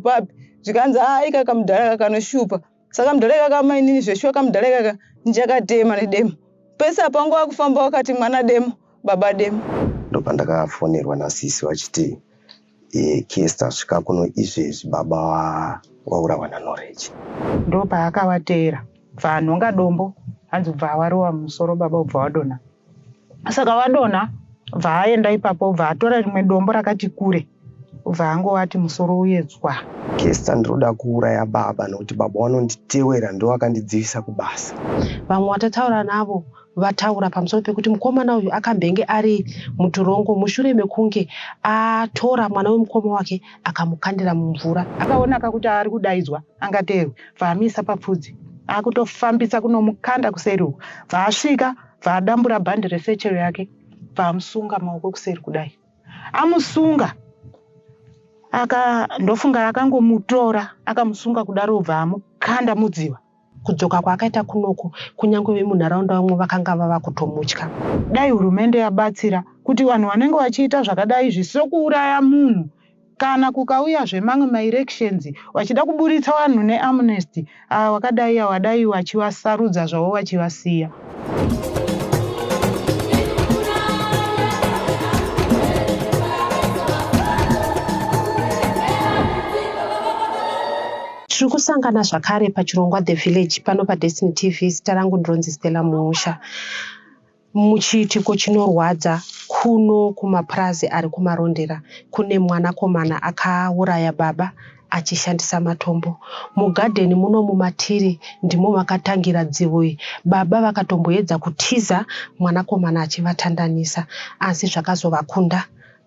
papi zvikanzi aa ikaka mudhara kakanoshupa saka mudhara ikaka mainini zveshuwa kamudhara ikaka ndichakatema nedemo pese apa nguva kufamba wakati mwana demo baba demo. Ndopandakafonerwa nasisi vachiti e, Kester svika kuno izvezvi baba waurawa naNoreji. Ndopaakavateera bva anhonga dombo hanzi bva awarova musoro baba ubva wadonha. Saka wadonha bva aenda ipapo bva atora rimwe dombo rakati kure bva angovati musoro uye tswa. Kester ndinoda kuuraya baba nokuti baba vanonditewera ndovakandidzivisa kubasa. Vamwe vatataura navo vataura pamusoro pekuti mukomana uyu akambenge ari mutorongo mushure mekunge atora mwana wemukoma wake akamukandira mumvura. Akaonaka kuti ari kudaidzwa angateerwe bva amuisa papfudzi akutofambisa kunomukanda kuseri uku bva asvika bva adambura bhandi resechero yake bva amusunga maoko kuseri kudai amusunga aka ndofunga akangomutora akamusunga kudaro bva amukanda mudziva. Kudzoka kwaakaita kunoku kunyangwe vemunharaunda vamwe vakanga vava kutomutya. Dai hurumende yabatsira kuti vanhu vanenge vachiita zvakadai izvi sokuuraya munhu kana kukauyazve mamwe maelections vachida kuburitsa vanhu neamnesty ava vakadai ava dai vachivasarudza zvavo vachivasiya. Tiri kusangana zvakare pachirongwa The Village pano paDestiny TV. Zita rangu ndinonzi Stella Muusha. Muchiitiko chinorwadza kuno kumapurazi ari kuMarondera kune mwanakomana akauraya baba achishandisa matombo. Mugadheni munomu matiri ndimo makatangira dzivo iyi. Baba vakatomboedza kutiza mwanakomana achivatandanisa asi zvakazovakunda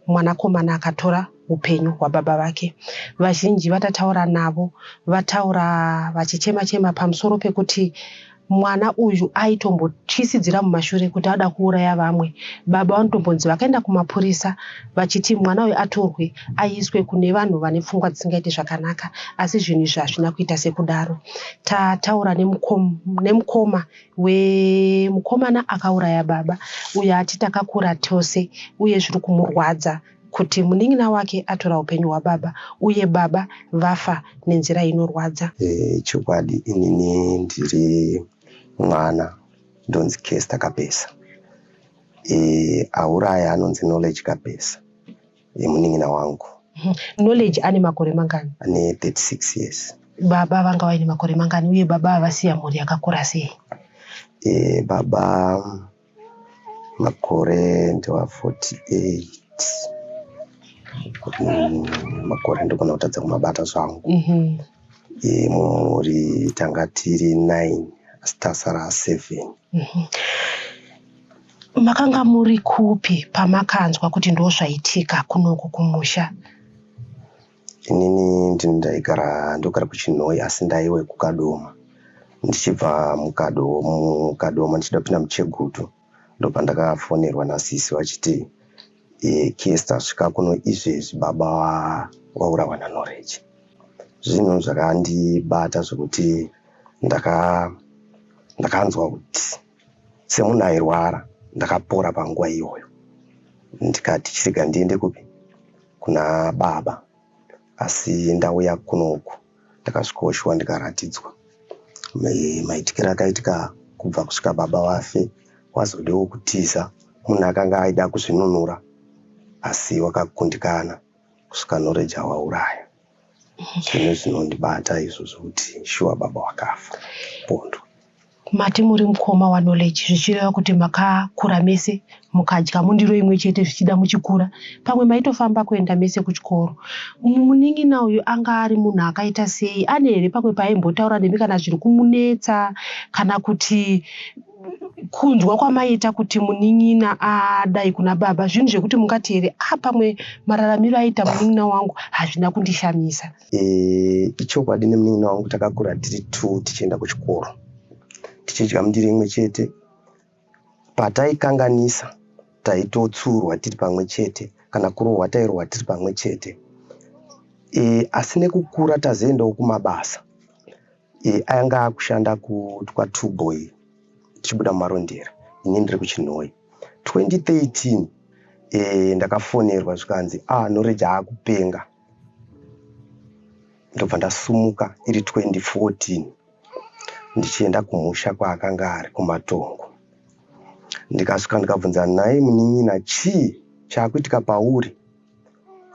mwanakomana akatora upenyu hwababa vake. Vazhinji vatataura navo vataura vachichema chema pamusoro pekuti mwana uyu aitombotyisidzira mumashure kuti ada kuuraya vamwe. Baba vanotombonzi vakaenda kumapurisa vachiti mwana uyu atorwe aiswe kune vanhu vane pfungwa dzisingaiti zvakanaka asi zvinhu izvi hazvina kuita sekudaro. Tataura nemukoma wemukomana akauraya baba uyo ati takakura tose uye zviri kumurwadza kuti munin'ina wake atora upenyu hwababa uye baba vafa nenzira inorwadza. E, chokwadi inini ndiri mwana ndonzi Kester Kapesa. E, auraya anonzi Knowledge Kapesa munin'ina wangu. Knowledge ane makore mangani? Ane 36 years. Baba vanga vaine makore mangani uye baba vasiya mhuri yakakura sei? E, baba makore ndewa 48 makore ndogona kutadza kumabata zvangu. E, mumhuri tanga tiri 9 asi tasara 7. Makanga muri kupi pamakanzwa kuti ndozvaitika kunoku kumusha? Inini ndini ndaigara ndogara kuChinhoyi asi ndaiwe kuKadoma. Ndichibva muKadoma ndichida kupinda muChegutu ndopandakafonerwa nasisi vachiti e, Kester svika kuno izvezvi baba waurawa naNoreji. Zvinhu zvakandibata zvekuti ndakanzwa kuti semunhu airwara ndakapora panguva iyoyo ndikati chirega ndiende kupi kuna baba asi ndauya kunoku ndakasvikoshwa ndikaratidzwa maitikiro akaitika kubva kusvika baba vafe wazodewo kutiza munhu akanga aida kuzvinunura asi wakakundikana kusvika Noreja wauraya. Zvinhu zvinondibata izvo zvekuti shuwa baba wakafa pondo. Mati muri mukoma waKnowledge zvichireva kuti makakura mese mukadya mundiro imwe chete zvichida muchikura pamwe maitofamba kuenda mese kuchikoro. Munin'ina uyu anga ari munhu akaita sei? Ane here pamwe paaimbotaura nemi kana zviri kumunetsa kana kuti kunzwa kwamaiita kuti munin'ina adai kuna baba zvinhu zvekuti mungati here a pamwe mararamiro aiita munin'ina wangu hazvina kundishamisa. E, ichokwadi nemunin'ina wangu takakura tiri two tichienda kuchikoro tichidya mundiro imwe chete pataikanganisa taitotsurwa tiri pamwe chete kana kurohwa tairohwa tiri pamwe chete e, asi nekukura tazoendawo kumabasa e, anga akushanda kwatwoboy tichibuda mumarondera ini ndiri kuchinhoyi 2013 e, ndakafonerwa zvikanzi ah Noreja akupenga. Ndobva ndasumuka iri 2014 ndichienda kumusha kwaakanga ari kuMatongo. Ndikasvika ndikabvunza nhai munin'ina chii chaakuitika pauri?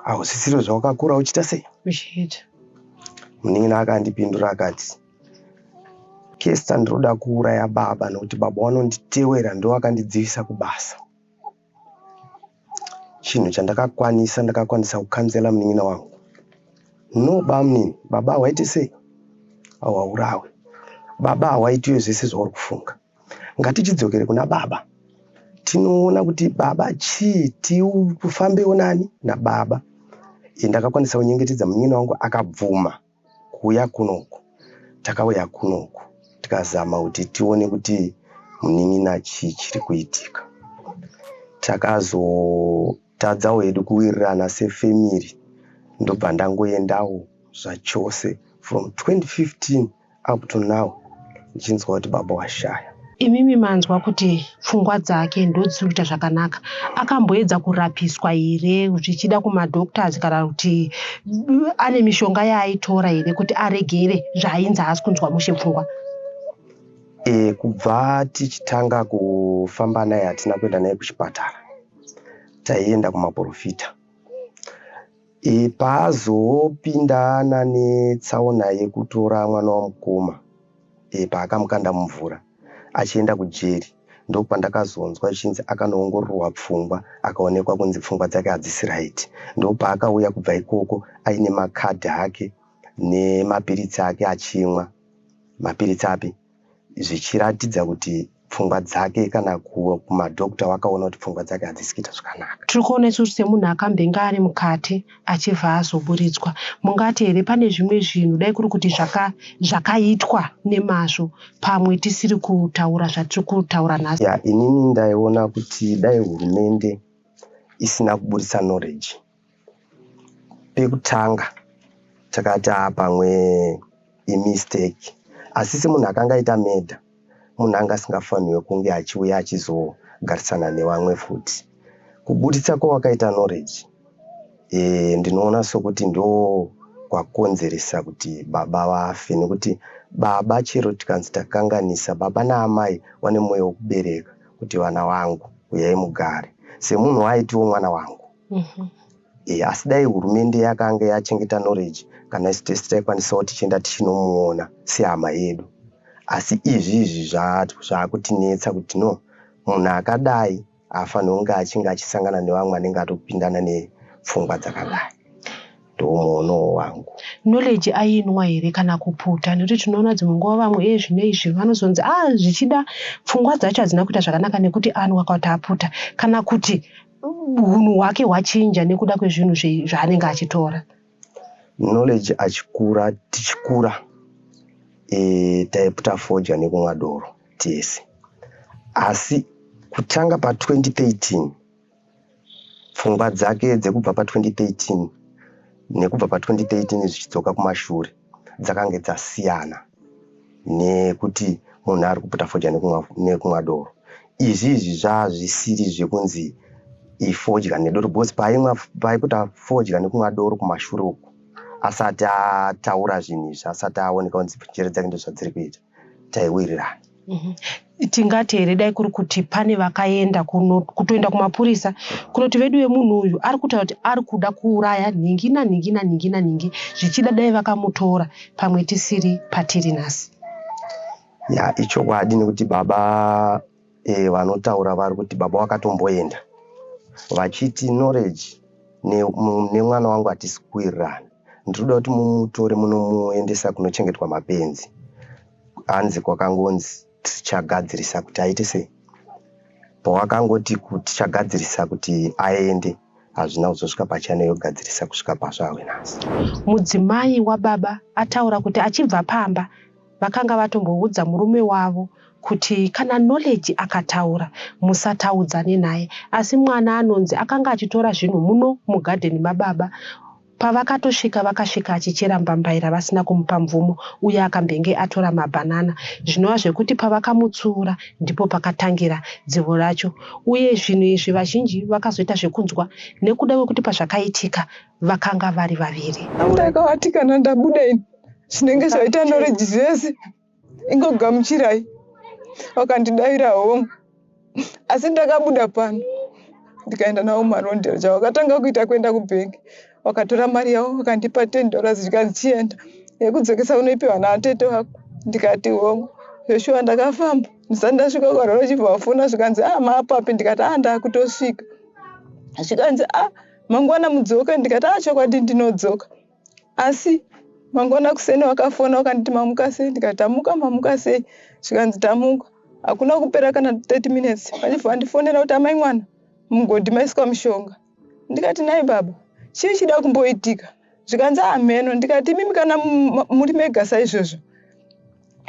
Hausisiro zvawakakura uchiita sei? Uchiita. Munin'ina akandipindura akati Kesta ndinoda kuuraya baba nokuti baba vanonditewera ndovakandidzivisa kubasa. Chinhu chandakakwanisa ndakakwanisa kukanzela munin'ina wangu. No bamunini, baba hawaite sei? Hawaurawe. Baba hawaitiwe zvese zvauri kufunga. Ngatichidzokere kuna baba. Tinoona kuti baba chii tifambewo nani nababa. Ndakakwanisa kunyengetedza munin'ina wangu akabvuma kuuya kunoku. Takauya kunoku tikazama kuti tione kuti munin'ina chii chiri kuitika. Takazotadzawo hedu kuwirirana sefamily ndobva ndangoendawo zvachose from 2015 up to now ndichinzwa kuti baba washaya. Imimi manzwa kuti pfungwa dzake ndodzisiri kuita zvakanaka. Akamboedza kurapiswa here zvichida kumadoctors kana kuti ane mishonga yaaitora here kuti aregere zvaainzi haasi kunzwa mushe pfungwa? Kubva tichitanga kufamba naye hatina kuenda naye kuchipatara. Taienda kumaporofita. Paazopindana netsaona yekutora mwana wamukoma paakamukanda mumvura achienda kujeri ndopandakazonzwa zvichinzi akanoongororwa pfungwa akaonekwa kunzi pfungwa dzake hadzisi right. Ndopaakauya kubva ikoko aine makadhi ake nemapiritsi ake achimwa. Mapiritsi api? Zvichiratidza kuti pfungwa dzake kana kumadhokta vakaona kuti pfungwa dzake hadzisi kuita zvakanaka. Tiri kuona isusu semunhu akambenge ari mukati achibva azoburitswa. Mungati here pane zvimwe zvinhu dai kuri kuti zvakaitwa nemazvo pamwe tisiri kutaura zvatiri kutaura nhasi? Ya, inini ndaiona kuti dai hurumende isina kuburitsa knowledge. Pekutanga takati pamwe imistake, asi semunhu akanga aita murder munhu anga asingafanirwe kunge achiuya achizogarisana nevamwe futi. Kuburitsa kwawakaita knowledge ndinoona sokuti ndo kwakonzeresa kuti baba vafe, nekuti baba chero tikanzi takanganisa, baba naamai vane mwoyo wekubereka kuti vana vangu uyai mugare. Semunhu aitiwo mwana wangu. Asi dai hurumende yakanga yachengeta knowledge kana isu tese taikwanisawo tichienda tichinomuona sehama yedu. Asi izvi izvi zvakutinetsa kuti no, munhu akadai haafaniri kunge achinge achisangana nevamwe anenge atopindana nepfungwa dzakadai. Ndomuonowo wangu. Knowledge ainwa here kana kuputa? Nekuti tinoona dzimwe nguva vamwe zvino izvi vanozonzi zvichida pfungwa dzacho hadzina kuita zvakanaka nekuti anwa kana kuti aputa, kana kuti hunhu hwake hwachinja nekuda kwezvinhu zvaanenge achitora. Knowledge achikura, tichikura taiputa fodya nekumwa doro tese. Asi kutanga pa2013 pfungwa dzake dzekubva pa2013 nekubva pa2013 zvichidzoka kumashure dzakange dzasiyana nekuti munhu ari kuputa fodya nekumwa doro. Izvi izvi zvazvisiri zvekunzi ifodya nedoro, because paaiputa fodya nekumwa doro kumashure uku asati ataura zvinhu izvi, asati aoneka kunzi njere dzake ndozvadziri kuita, taiwirirana. Tingati here dai kuri kuti pane vakaenda kutoenda kumapurisa kunoti vedu vemunhu uyu ari kutaura kuti ari kuda kuuraya nhingi nanhingi nanhingi nanhingi, zvichida dai vakamutora pamwe tisiri patiri nhasi? Ya, ichokwadi, nekuti baba vanotaura vari kuti baba vakatomboenda vachiti Knowledge nemwana wangu hatisi kuwirirana, ndinoda kuti mumutore munomuendesa kunochengetwa mapenzi. Hanzi kwakangonzi tichagadzirisa kuti aite sei. Pawakangoti kuti tichagadzirisa kuti aende, hazvina kuzosvika pachaneyogadzirisa kusvika pazvave nhasi. Mudzimai wababa ataura kuti achibva pamba vakanga vatomboudza murume wavo kuti kana Knowledge akataura musataudzane naye, asi mwana anonzi akanga achitora zvinhu muno mugadheni mababa. Pavakatosvika vakasvika achichera mbambaira vasina kumupa mvumo uye akambenge atora mabhanana zvinova zvekuti pavakamutsiura ndipo pakatangira dzivo racho uye zvinhu izvi vazhinji vakazoita zvekunzwa nekuda kwekuti pazvakaitika vakanga vari vaviri. Ndakavati kana ndabuda ini zvinenge zvaita knowledge zvese ingogamuchirai. Vakandidavira hongu asi ndakabuda pano ndikaenda navo mumarondera. Chavakatanga kuita kuenda kubhengi vakatora mari yavo vakandipa $10 zvikanzi chienda yekudzokesa unoipiwa naatete vako. Ndikati hongu. Zveshuwa ndakafamba ndisati ndasvika kuHarare vachibva vafona zvikanzi ah maapapi ndikati ah ndakutosvika. Zvikanzi ah mangwana mudzoke ndikati ah chokwadi ndinodzoka. Asi mangwana kuseni vakafona vakanditi mamuka sei ndikati tamuka mamuka sei zvikanzi tamuka. Hakuna kupera kana 30 minutes vachibva vandifonera kuti amai mwana mugodhi maiswa mushonga. Ndikati nhai baba chii chida kumboitika zvikanzi hameno ndikati imimi kana muri mega saizvozvo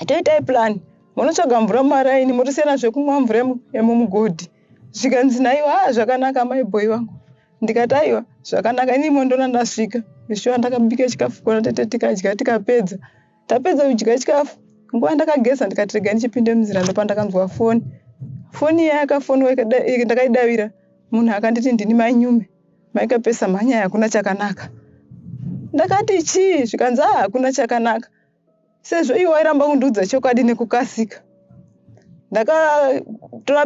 toitai plan munotsvaga mvura mumaraini motosiyana zvekumwa mvura yemumugodhi zvikanzi naiwa ah zvakanaka mai bhoi vangu ndikati aiwa zvakanaka inini mondoona ndasvika zvishuwa ndakabika chikafu kona tete tikadya tikapedza tapedza kudya chikafu nguva ndakageza ndikati rega ndichipinde munzira ndopandakanzwa foni foni iya yakafonwa ndakaidavira munhu akanditi ndini mai Nyume maikapesa mhanyai hakuna chakanaka ndakati chii zvikanzi ah hakuna chakanaka sezvo iwe wairamba kundiudza chokwadi nekukasika ndakatora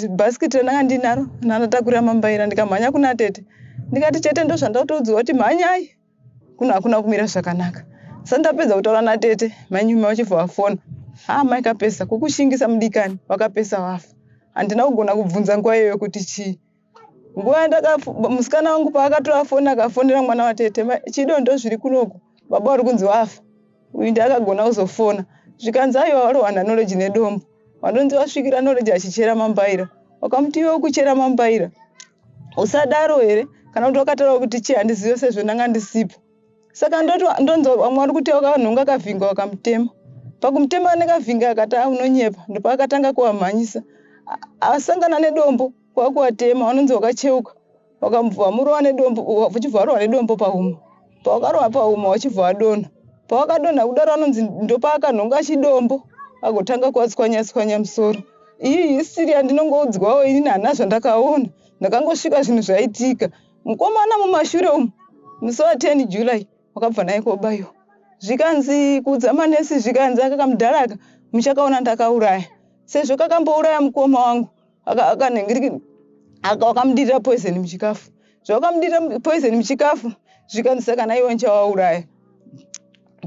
bhasikiti randanga ndinaro ndandatakurira mambaira ndikamhanya kuna tete ndikati tete ndozvandakutoudziwa kuti mhanyai kuno hakuna kumira zvakanaka sati ndapedza kutaura natete mai Nyume vachibva vafona ah maikapesa kukushingisa mudikani wakapesa wafa handina kugona kubvunza nguva iyoyo kuti chii nguva yandaka musikana wangu paakatora foni akafonera mwana watete chido ndozviri kunoku baba vari kunzi wafa uyu ndiakagona kuzofona zvikanzi aiwa warohwa knowledge nedombo wandonzi wasvikira knowledge achichera mambaira wakamuti iwe ukuchera mambaira usadaro here kana kuti wakataura kuti chii handizive sezvo ndanga ndisipo saka ndonzwa vamwe vari kuti wakanhonga kavhinga wakamutema pakumutema nekavhinga akati a unonyepa ndopaakatanga kuvamhanyisa asangana nedombo kwakuvatema vanonzi wakacheuka wakamurova nedombo uchibva warohwa nedombo pahuma pawakarohwa pahuma wachibva wadonha pawakadonha kudaro anonzi ndopaakanhonga chidombo agotanga kuvatswanya tswanya musoro iyi history yandinongoudzwawo inini handina zvandakaona ndakangosvika zvinhu zvaitika mukomana mumashure umu musi wa10 July wakabva naye kobayiwa zvikanzi kuudza manesi zvikanzi aka kamudhara aka muchakaona ndakauraya sezvo kakambouraya mukoma wangu wakamudirira poison muchikafu zvawakamudirira poison muchikafu zvikanzi saka naiwe ndichawauraya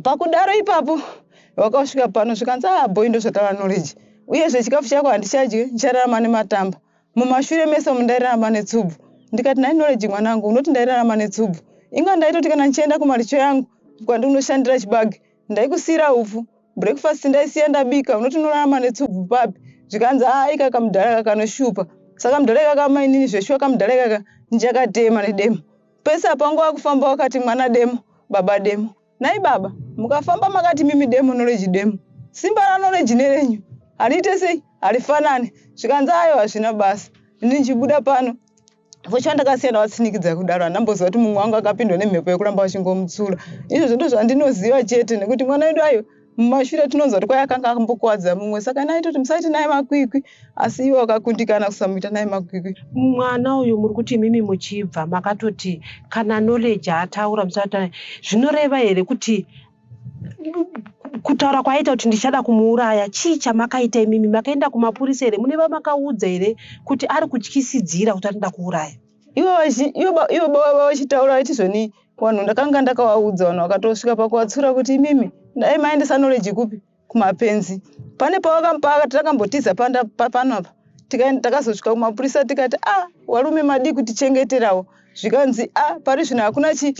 pakudaro ipapo wakasvika pano zvikanzi ah boy ndozvataura knowledge uyezve chikafu chako handichadye ndichararama nematamba mumashure mese umu ndairarama netsubvu ndikati nhai knowledge mwanangu unoti ndairarama netsubvu inga ndaitoti kana ndichienda kumaricho yangu kwandinonoshandira chibage ndaikusiyira upfu breakfast ndaisiya ndabika unoti unorarama netsubvu papi zvikanzi a ika kamudhara kakanoshupa saka mudhara ikaka mainini zveshuwa kamudhara ikaka ndichakatema nedemo pese apa nguva kufamba wakati mwana demo baba demo nai baba mukafamba makati mimi demo knowledge demo simba raknowledge nerenyu hariite sei harifanani zvikanzi aiwa hazvina basa ini ndichibuda pano vocha ndakasiya ndavatsinikidza kudaro handamboziva kuti mumwe wangu akapindwa nemhepo yekuramba vachingomutsura izvozvo ndo zvandinoziva chete nekuti mwana wedu ayo mumashure tinonzwa kuti kwai akanga ambokuvadza mumwe saka naitoti musaiti naye makwikwi asi iwo akakundikana kusamuita naye makwikwi mwana uyu muri kuti imimi muchibva makatoti kana knowledge ataura musati zvinoreva here kuti kutaura kwaaita kuti ndichada kumuuraya chii chamakaita imimi makaenda kumapurisa here mune vamakaudza here kuti ari kutyisidzira kuti anoda kuuraya ivo baba vachitaura vaiti zvoni vanhu ndakanga ndakavaudza vanhu vakatosvika pakuvatsura kuti imimi dai maendesa knowledge kupi kumapenzi pane pavakatambotiza panapa takazosvika kumapurisa tikati a varume madii kutichengeterawo zvikanzi a pari zvino hakuna chi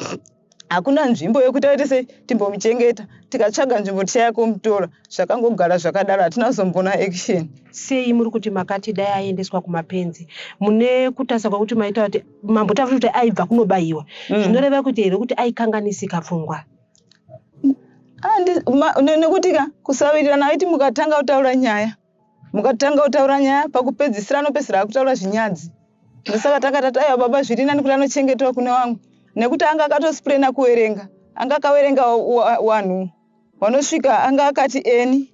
hakuna nzvimbo yekuti aite sei timbomuchengeta tikatsvaga nzvimbo tichaya komutora zvakangogara zvakadaro hatina kuzombona action sei muri kuti makati dai aendeswa kumapenzi mune kutarisa kwakuti maita kuti mambotaura kuti aibva kunobayiwa zvinoreva kuti here kuti aikanganisika pfungwa nekuti ka kusawirirana aiti mukatanga kutaura nyaya mukatanga kutaura nyaya pakupedzisira anopedzisira akutaura zvinyadzi ndosaka takatati aiwa baba zviri nani kuti anochengetwa kune vamwe Nekuti anga akatosplena kuverenga, anga akaverenga wanhu wanosvika, anga akati eni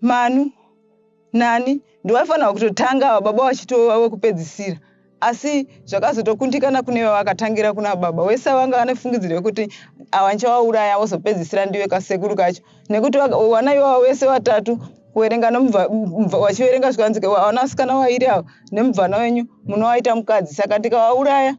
manu nani ndowaifanirwa kutotanga ava baba vachitova wekupedzisira, asi zvakazotokundikana kune vakatangira kuna baba wese vanga vane fungidziro yekuti ava ndichavauraya vozopedzisira ndiwe kasekuru kacho, nekuti vana ivava vese vatatu kuverenga vachiverenga zvikanzi vanasikana vairi ava nemubvana wenyu munovaita mukadzi, saka ndikavauraya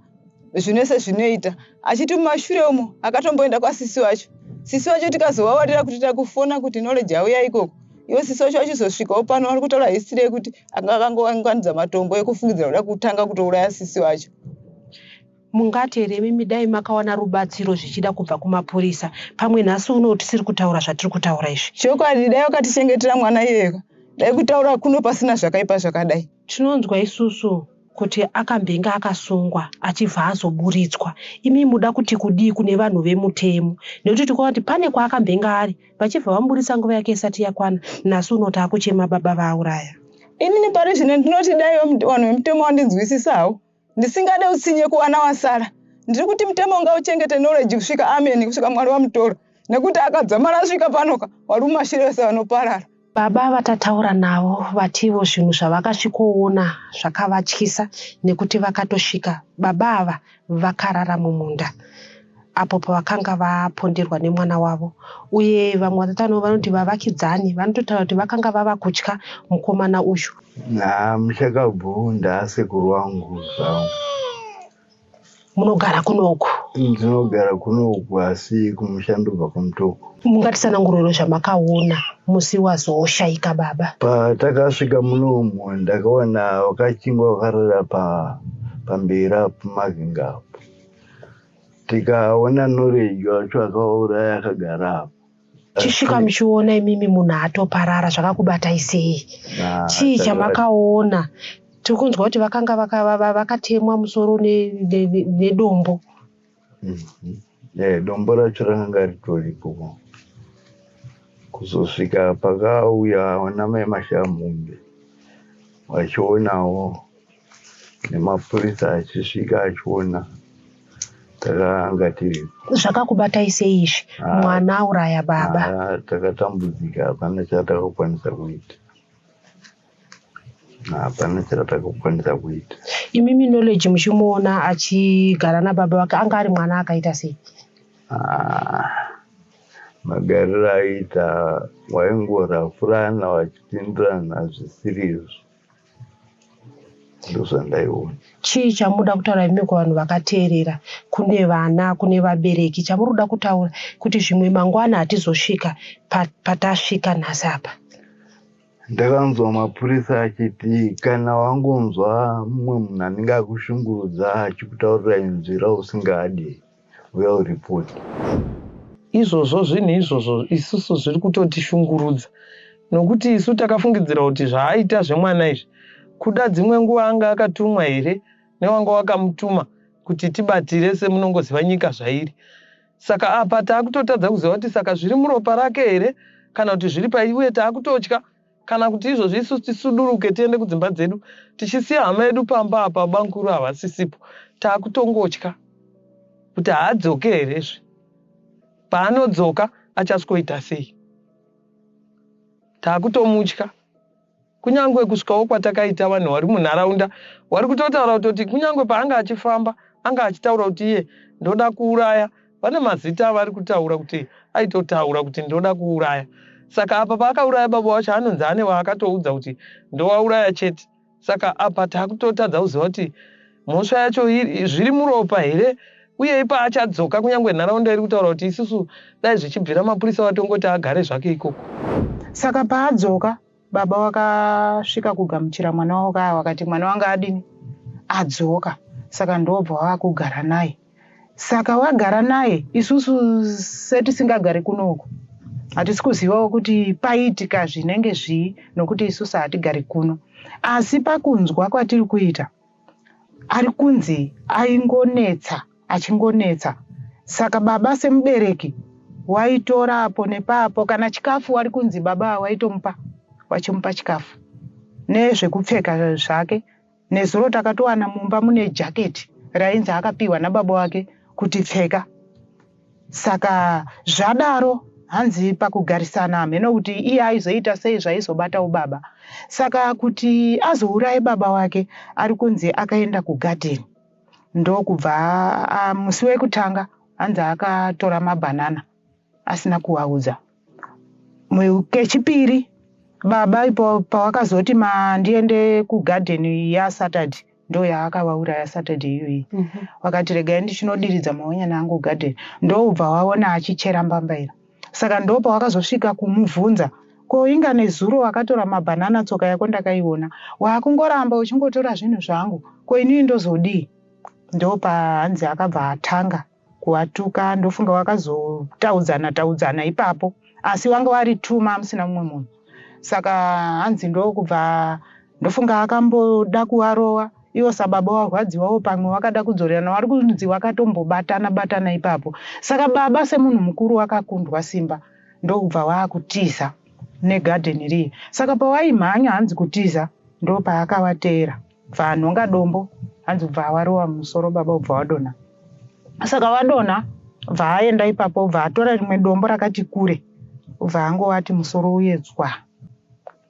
zvinese zvinoita. Achiti mumashure umo akatomboenda kwasisi wacho, sisi wacho tikazovawarira kuti takufona kuti Knowledge auya ikoko, ivo sisi wacho vachizosvikawo pano vari kutaura history yekuti anga akangounganidza matombo ekufungidzira kuda kutanga kutouraya sisi wacho. Mungati here imimi dai makawana rubatsiro zvichida kubva kumapurisa, pamwe nhasi uno tisiri kutaura zvatiri kutaura izvi? Chokwadi, dai vakatichengetera mwana iyeka, dai kutaura kuno pasina zvakaipa zvakadai. Tinonzwa isusu kuti akambenge akasungwa achibva azoburitswa. Imi muda kuti kudii kune vanhu vemutemo? Nekuti tikuona kuti pane kwaakambenge ari, vachibva vamuburitsa nguva yake isati yakwana, nhasi uno taakuchema baba vaauraya. Inini pari zvino ndinoti dai vanhu vemutemo vandinzwisisawo, ndisingade utsinye kuvana vasara. Ndiri kuti mutemo ngauchengete Knowledge kusvika amen, kusvika Mwari vamutora, nekuti akadzamara asvika panoka vari mumashure vese vanoparara. Baba vatataura navo vativo zvinhu zvavakasvikoona zvakavatyisa, nekuti vakatosvika baba ava vakarara mumunda apo pavakanga vaponderwa nemwana wavo. Uye vamwe vatatano vanoti vavakidzani vanototaura kuti vakanga vava kutya mukomana uyu. Muchakabvu ndaasekuru wangu zvangu. Munogara kunoku? Ndinogara kunoku, asi kumusha ndobva kuMutoko. Mungatitsananguriro zvamakaona musi wazoshaika baba? Patakasvika munomu ndakaona vakachingwa vakarara pamberi apo mavhinga apo. Tikaona Knowledge wacho akauraya akagara apo. Chisvika muchiona imimi munhu atoparara, zvakakubatai sei? Chii chamakaona? Tiri kunzwa kuti vakanga vakatemwa musoro nedombo. Dombo racho rakanga ritoripo. Kuzosvika pakauya vana mai Mashamumbe vachionawo nemapurisa achisvika achiona, takanga tiripo. Zvakakubatai sei izvi? Mwana auraya baba. Takatambudzika, hapana chatakakwanisa kuita. Hapana chatakakwanisa kuita. Imimi Knowledge muchimuona achigara nababa vake, anga ari mwana akaita sei? Magariro aiita waingorafurana vachipindirana zvisirizvo. Ndozvandaiona. Chii chamuda kutaura imi kuvanhu vakateerera, kune vana, kune vabereki, chamuri kuda kutaura kuti zvimwe mangwana hatizosvika patasvika nhasi apa? Ndakanzwa mapurisa achiti kana wangonzwa mumwe munhu anenge akushungurudza achikutaurira inzwi rausingadi, uya uripoti. Izvozvo zvinhu izvozvo isusu zviri kutotishungurudza, nokuti isu takafungidzira kuti zvaaita zvemwana izvi kuda dzimwe nguva anga akatumwa here newanga wakamutuma kuti tibatire, semunongoziva nyika zvairi. Saka apa taakutotadza kuziva kuti saka zviri muropa rake here kana kuti zviri pai, uye taakutotya kana kuti izvozvi isusu tisuduruke tiende kudzimba dzedu tichisiya hama yedu pamba apa, bankuru havasisipo. Taakutongotya kuti haadzoke herezve, paanodzoka achasvikoita sei? Taakutomutya. Kunyange kusvikawo kwatakaita, vanhu vari munharaunda vari kutotaura kutoti kunyange paanga achifamba anga achitaura kuti iye ndoda kuuraya. Vane mazita avari kutaura kuti aitotaura kuti ndoda kuuraya. Saka apa paakauraya baba wacho anonzi ane waakatoudza kuti ndowauraya chete. Saka apa taakutotadza kuziva kuti mhosva yacho zviri muropa here, uye ipa achadzoka, kunyange nharaunda iri kutaura kuti isusu dai zvichibvira mapurisa vatongoti agare zvake ikoko. Saka paadzoka baba wakasvika kugamuchira mwana wavo kaya, wakati mwana wanga adini adzoka, saka ndobva wakugara naye. Saka wagara naye, isusu setisingagari kunoku hatisi kuzivawo kuti paitika zvinenge zvii, nokuti isusu hatigari kuno. Asi pakunzwa kwatiri kuita, ari kunzi aingonetsa achingonetsa. Saka baba semubereki waitora apo nepapo, kana chikafu wari kunzi baba waitomupa, wachimupa chikafu nezvekupfeka zvake. Nezuro takatowana mumba mune jaketi rainzi akapiwa nababa wake. kuti pfeka. Saka zvadaro hanzi pakugarisana hameno kuti iye aizoita sei zvaizobatawo baba. Saka kuti azouraye baba wake ari kunzi akaenda kugadheni ndokubva musi wekutanga hanzi akatora mabhanana asina kuvaudza. Kechipiri baba ipo pawakazoti mandiende kugadheni yaSaturday ndoyaakavauraya Saturday iyoyi. Vakati regai ndichinodiridza maonyana angu kugadheni ndobva waona achichera mbambaira. Saka ndopawakazosvika kumubvunza ko inga nezuro wakatora mabhanana tsoka yako ndakaiona wakungoramba uchingotora zvinhu zvangu ko inini ndozodii? Ndopahanzi akabva atanga kuvatuka ndofunga wakazotaudzana taudzana ipapo asi wanga wari tuma musina mumwe munhu. Saka hanzi ndokubva ndofunga akamboda kuvarova ivo sababa warwadziwawo pamwe wakada kudzorerana wari kunzi wakatombobatana batana ipapo. Saka baba semunhu mukuru wakakundwa simba ndokubva waakutiza negadheni riye. Saka pawaimhanya hanzi kutiza ndopaakavateera bva anhonga dombo hanzi bva awarova musoro baba ubva wadonha. Saka wadonha bva aenda ipapo bva atora rimwe dombo rakati kure bva angovati musoro uye tswa.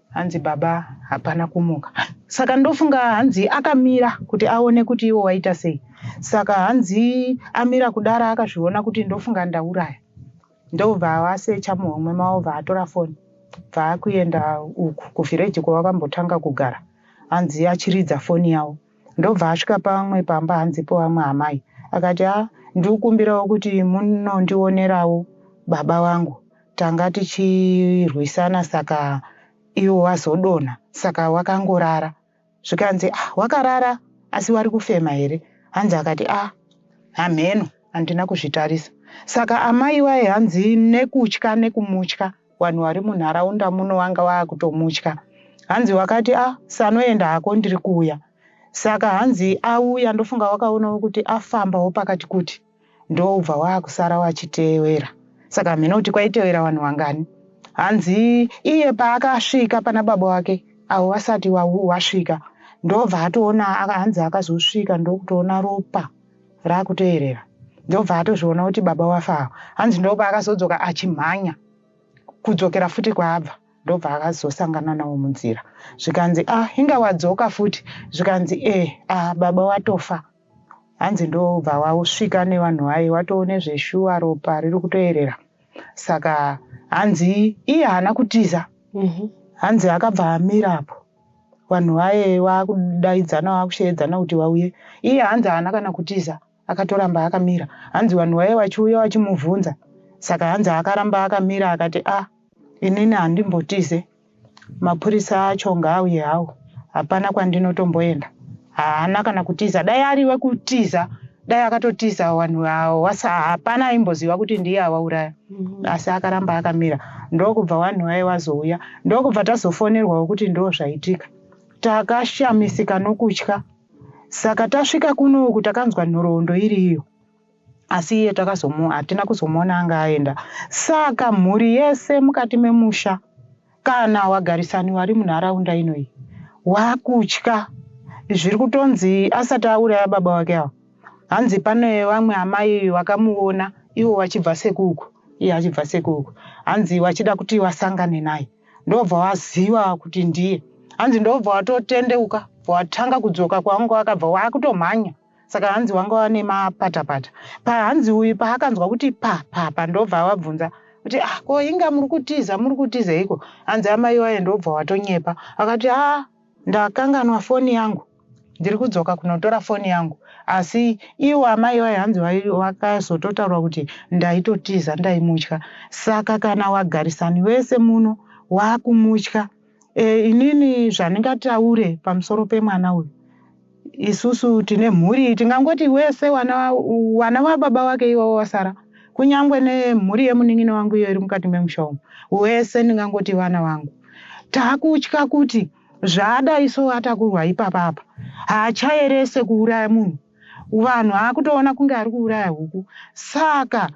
Hanzi baba hapana kumuka. Saka ndofunga hanzi akamira kuti aone kuti iwo waita sei. Saka hanzi amira kudara akazviona kuti ndofunga ndauraya. Ndobva vasecha muhomwe mavo bva atora foni bva akuenda uku kuvhireji kwavakambotanga kugara. Hanzi achiridza foni yavo. Ndobva asvika pamwe pamba hanzi povamwe amai. Akati a ndikukumbirawo kuti munondionerawo baba vangu. Tanga tichirwisana saka iwo wazodonha saka wakangorara. Zvikanzi ah wakarara asi wari kufema here? Hanzi akati ah hamheno handina kuzvitarisa. Saka amai vaye hanzi nekutya nekumutya vanhu vari munharaunda muno vanga vakutomutya. Hanzi wakati ah sanoenda hako ndiri kuuya. Saka hanzi auya ndofunga wakaonawo kuti afambawo pakati kuti ndobva waakusara wachitevera. Saka hamheno kuti kwaitevera vanhu vangani. Hanzi iye paakasvika pana baba wake avo vasati wasvika ndobva atoona hanzi akazosvika ndokutoona ropa rakutoerera. Ndobva atozviona kuti baba wafa ava. Hanzi ndopaakazodzoka achimhanya kudzokera futi kwaabva. Ndobva akazosangana navo munzira. Zvikanzi ah inga wadzoka futi. Zvikanzi ah baba watofa. Hanzi ndobva wasvika nevanhu vaye watoone zveshuwa ropa riri kutoerera. Saka hanzi iye haana kutiza. Hanzi akabva amirapo. Vanhu vaye vakudaidzana vakusheedzana kuti vauye. Iye hanzi haana kana kutiza. Akatoramba akamira. Hanzi vanhu vaye vachiuya vachimubvunza. Saka hanzi akaramba akamira akati ah inini handimbotize. Mapurisa acho ngaauye hawo. Hapana kwandinotomboenda. Haana kana kutiza. Dai ari wekutiza dai akatotiza vanhu avo hapana aimboziva kuti ndiye avauraya. Asi akaramba akamira. Ndokubva vanhu vaye vazouya. Ndokubva tazofonerwawo kuti ndo zvaitika. Takashamisika nokutya. Saka tasvika kunoku takanzwa nhoroondo iri iyo. Asi iye hatina kuzomuona anga aenda. Saka mhuri yese mukati memusha kana wagarisani wari munharaunda inoyi wakutya. Zviri kutonzi asati auraya baba wake ava. Hanzi pane vamwe amai vakamuona ivo vachibva sekuku iye achibva sekuku. Hanzi vachida kuti vasangane naye. Ndobva waziva kuti ndiye. Hanzi ndobva watotendeuka watanga kudzoka kwavanga wakabva wakutomhanya. Saka hanzi wanga wane mapatapata. Hanzi uyu paakanzwa kuti pa pa pa ndobva avabvunza kuti ah ko inga muri kutiza muri kutizeiko? Hanzi amai vaye ndobva watonyepa. Akati ah ndakanganwa foni yangu. Ndiri kudzoka kunotora foni yangu. Asi ivo amai vaye hanzi vakazototaura kuti ndaitotiza ndaimutya. Saka kana wagarisani vese muno wakumutya. Inini zvandingataure pamusoro pemwana uyu. Isusu tine mhuri tingangoti wese wana vababa wake iwawo wasara. Kunyangwe nemhuri yemunin'ina wangu iyo iri mukati memusha umu. Wese ndingangoti vana vangu. Taakutya kuti zvaadai so atakurwa ipapa apa. Haachaerese kuuraya munhu. Vanhu aakutoona kunge ari kuuraya huku. Saka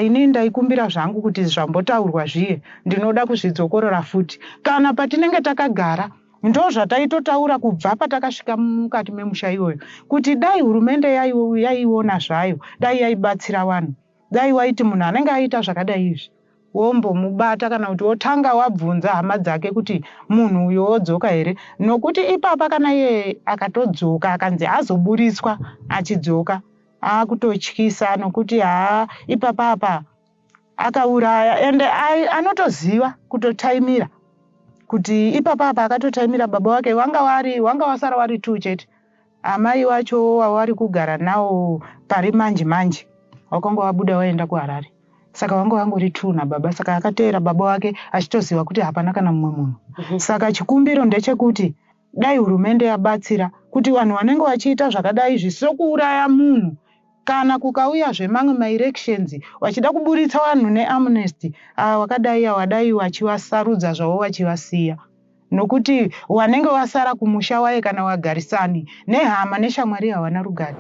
inini ndaikumbira zvangu kuti zvambotaurwa zviye ndinoda kuzvidzokorora futi. Kana patinenge takagara Ndozvataitotaura kubva patakasvika mukati memusha iwoyo kuti dai hurumende yaiona zvayo, dai yaibatsira vanhu. Dai waiti munhu anenge aita zvakadai izvi wombomubata kana kuti wotanga wabvunza hama dzake kuti munhu uyo wodzoka here nokuti ipapa kana iye akatodzoka akanzi azoburitswa achidzoka akutotyisa nokuti haa ipapa apa akauraya ende anotoziva kutotaimira kuti ipapa apa akatotaimira baba wake wanga wari wanga wasara wari two chete amai wacho wawari kugara nawo pari manje manje wakanga wabuda waenda kuharare saka vanga vangori two nababa saka akateera baba wake achitoziva kuti hapana kana mumwe munhu mhm. saka chikumbiro ndechekuti dai hurumende yabatsira kuti vanhu vanenge vachiita zvakadai izvi sokuuraya munhu kana kukauya zvemamwe maelections vachida kuburitsa vanhu neamnesty ava wakadai awadai vachivasarudza zvavo vachivasiya nokuti wanenge wasara kumusha waye kana wagarisani nehama neshamwari hawana rugare.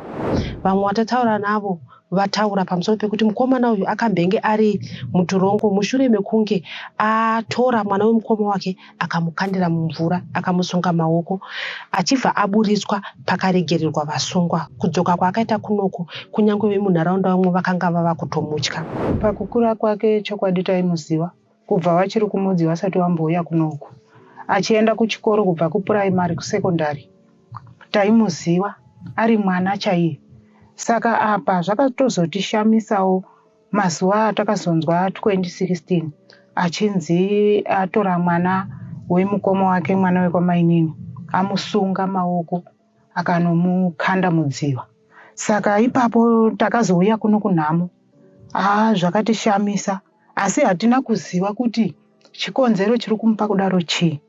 Vamwe watataura navo vataura pamusoro pekuti mukomana uyu akambenge ari mutorongo mushure mekunge atora mwana wemukoma wake akamukandira mumvura akamusunga maoko achibva aburitswa pakaregererwa vasungwa. Kudzoka kwaakaita kunoku kunyange vemunharaunda vamwe vakanga vava kutomutya. Pakukura kwake chokwadi taimuziva kubva vachiri kumudzi vasati vambouya kuno uku achienda kuchikoro kubva kupuraimari kusekondari taimuziva ari mwana chaiye saka apa zvakatozotishamisawo mazuva atakazonzwa 2016 achinzi atora mwana wemukoma wake mwana wekwamainini amusunga maoko akanomukanda mudziva saka ipapo takazouya kuno kunhamo haa zvakatishamisa asi hatina kuziva kuti chikonzero chiri kumupa kudaro chii.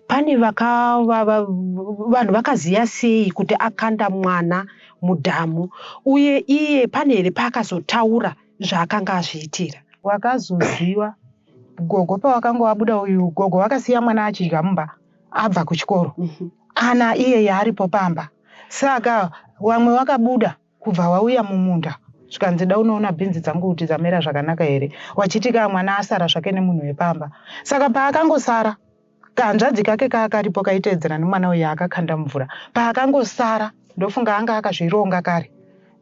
Pane vanhu vakaziva sei kuti akanda mwana mudhamu uye iye pane here paakazotaura zvaakanga azviitira? Wakazoziva gogo pawakanga wabuda uyu gogo vakasiya mwana achidya mumba abva kuchikoro mm -hmm. ana iyeye aripo pamba saka wamwe wakabuda Kubva wauya mumunda zvikanzi da unoona bhinzi dzangu kuti dzamera zvakanaka here wachiti kaa mwana asara zvake nemunhu wepamba saka paakangosara kahanzvadzi kake kaakaripo kaiteedzera nemwana uyu akakanda mvura paakangosara ndofunga anga akazvironga kare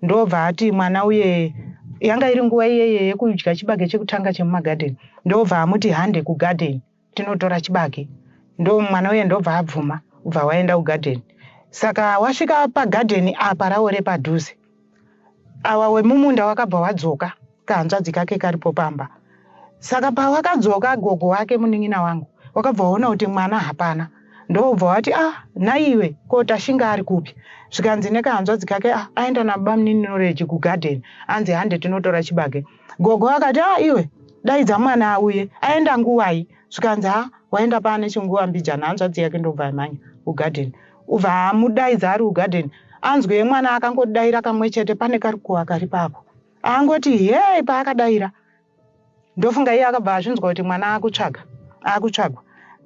ndobva ati mwana uye yanga iri nguva iyeye yekudya chibage chekutanga chemumagadheni ndobva amuti hande kugadheni tinotora chibage ndo mwana uye ndobva abvuma ubva waenda kugadheni saka wasvika pagadheni apa rawo repadhuze awa wemumunda wakabva wadzoka kahanzvadzi kake karipo pamba saka pawakadzoka gogo wake munin'ina wangu wakabva waona kuti mwana hapana ndobva wati ah naiwe ko tashinga ari kupi zvikanzi nekahanzvadzi kake ah aenda nabamunini noreji kugadheni anzi hande tinotora chibage Gogo akati ah iwe daidza mwana auye aenda nguvai zvikanzi ha waenda paane chinguva mbijana hanzvadzi yake ndobva yamhanya kugarden ubva amudaidza ari kugarden anzwe mwana akangodaira kamwe chete pane karikuwa kari papo angoti hei paakadaira ndofunga iye akabva azvinzwa kuti mwana akutsvaga akutsvagwa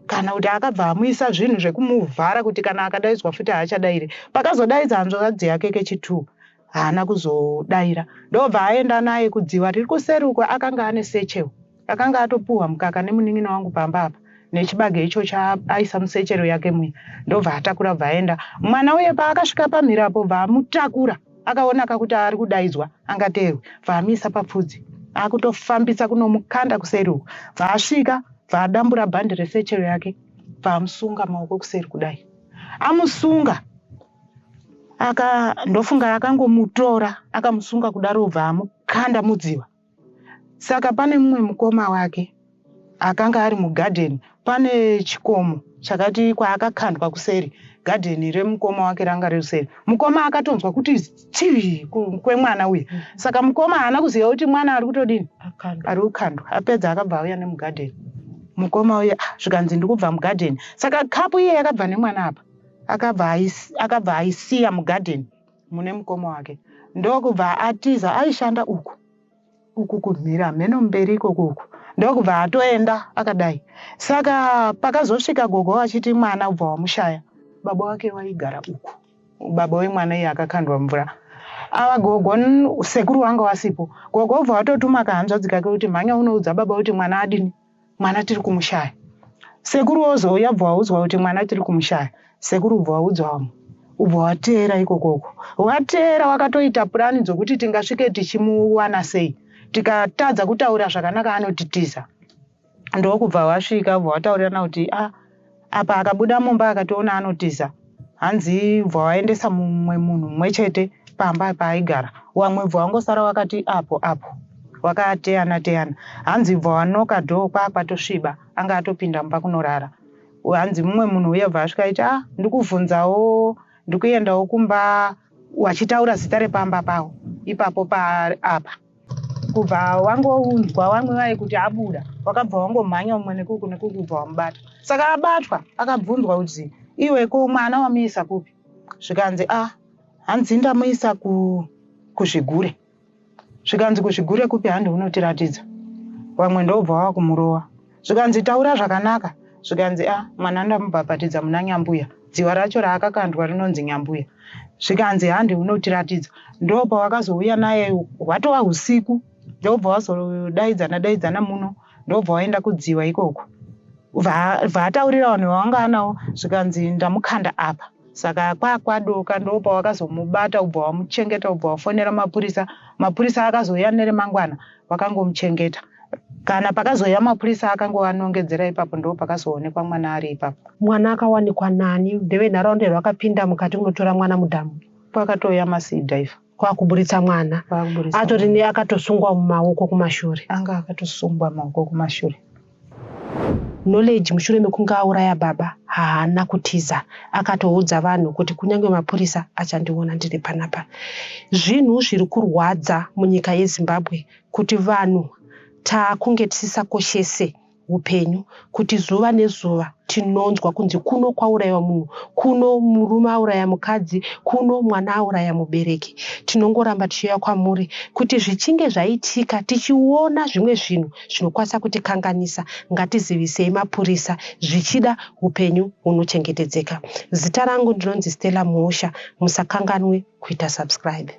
kana kuti akabva amuisa zvinhu zvekumuvhara kuti kana akadaidzwa futi haachadaire pakazodaidza hanzvadzi yake kechitwo haana kuzodaira ndobva aenda naye kudziva riri kuseri uko akanga ane sechel akanga atopuhwa mukaka nemunin'ina wangu pamba apa nechibage ichocho aisa musechero yake muya ndobva atakura bva aenda mwana uye paakasvika pamhirapo bva amutakura akaona kakuti ari kudaidzwa angateerwe bva amuisa papfudzi akutofambisa kunomukanda kuseri uku bva asvika bva adambura bhandi resechero yake bva amusunga maoko kuseri kudai amusunga aka ndofunga akangomutora akamusunga kudaro obva amukanda mudziva saka pane mumwe mukoma wake akanga ari mugadheni pane chikomo chakati kwaakakandwa kuseri gadheni remukoma wake ranga riri kuseri mukoma akatonzwa kuti chii kwemwana uye saka mukoma haana kuziva kuti mwana ari kutodini ari kukandwa apedza akabva auya nemugadheni mukoma uye ah, zvikanzi ndikubva mugadheni saka kapu iye yakabva nemwana apa akabva aisiya mugarden mune mukoma wake ndokubva atiza aishanda uku uku kumhira mheno mberi ikoko uku ndokubva atoenda akadai saka pakazosvika gogo vachiti mwana ubva wamushaya baba wake waigara uku baba wemwana iye akakandwa mvura ava gogo sekuru wanga wasipo gogo ubva watotuma kahanzvadzi kake kuti mhanya unoudza baba kuti mwana adini mwana tiri kumushaya. Sekuru wozouya bva waudzwa kuti mwana tiri kumushaya. Sekuru ubva waudzwa vamwe. Ubva wateera ikokoko. Wateera wakatoita purani dzokuti tingasvike tichimuwana sei. Tikatadza kutaura zvakanaka anotitiza. Ndokubva wasvika ubva wataurirana kuti ah apa akabuda mumba akationa anotiza. Hanzi bva waendesa mumwe munhu mumwe chete pamba paaigara. Wamwe bva wangosara wakati apo apo. Wakateyana teyana. Hanzi bva wanoka dhoo kwakwatosviba anga atopinda mumba kunorara. Hanzi mumwe munhu uya bva asvika aiti ah ndikuvhunzawo ndikuendawo kumba wachitaura zita repamba pavo ipapo pa apa. Kubva wangounzwa wamwe vaye kuti abuda wakabva wangomhanya umwe nekuku nekuku ubva wamubata. Saka abatwa akabvunzwa kuti iwe ko mwana wamuisa kupi? Zvikanzi ah hanzi ndamuisa kuzvigure. Zvikanzi kuzvigure kupi handi unotiratidza. Vamwe ndobva wava kumurova. Zvikanzi taura zvakanaka. Zvikanzi ah mwana ndamubhabhatidza muna Nyambuya. Dziwa racho raakakandwa rinonzi Nyambuya. Zvikanzi handi unotiratidza. Ndopawakazouya naye hwatova husiku. Ndobva wazodaidzana daidzana muno. Ndobva waenda kudziwa ikoko. Bvaataurira vanhu vavanga anawo zvikanzi ndamukanda apa. Saka kwakwadoka ndopawakazomubata ubva wamuchengeta ubva wafonera mapurisa. Mapurisa akazouya neremangwana vakangomuchengeta. Kana pakazouya mapurisa akangovanongedzera ipapo ndopakazoonekwa mwana ari ipapo. Mwana akawanikwa nani? Ndevenharaunda here vakapinda mukati kunotora mwana mudhamu? Pakatouya masea diver. Kwakuburitsa mwana. Atori ne akatosungwa mumaoko kumashure. Anga akatosungwa maoko kumashure. Knowledge mushure mekunge auraya baba haana kutiza akatoudza vanhu kuti kunyange mapurisa achandiona ndiri panapa. Zvinhu zviri kurwadza munyika yeZimbabwe kuti vanhu taakunge tisisakoshese hupenyu kuti zuva nezuva tinonzwa kunzi kuno kwauraiwa munhu, kuno murume auraya mukadzi, kuno mwana auraya mubereki. Tinongoramba tichiuya kwamuri kuti zvichinge zvaitika tichiona zvimwe zvinhu zvinokwanisa kutikanganisa ngatizivisei mapurisa zvichida hupenyu hunochengetedzeka. Zita rangu ndinonzi Stella Muusha musakanganwe kuita subscribe.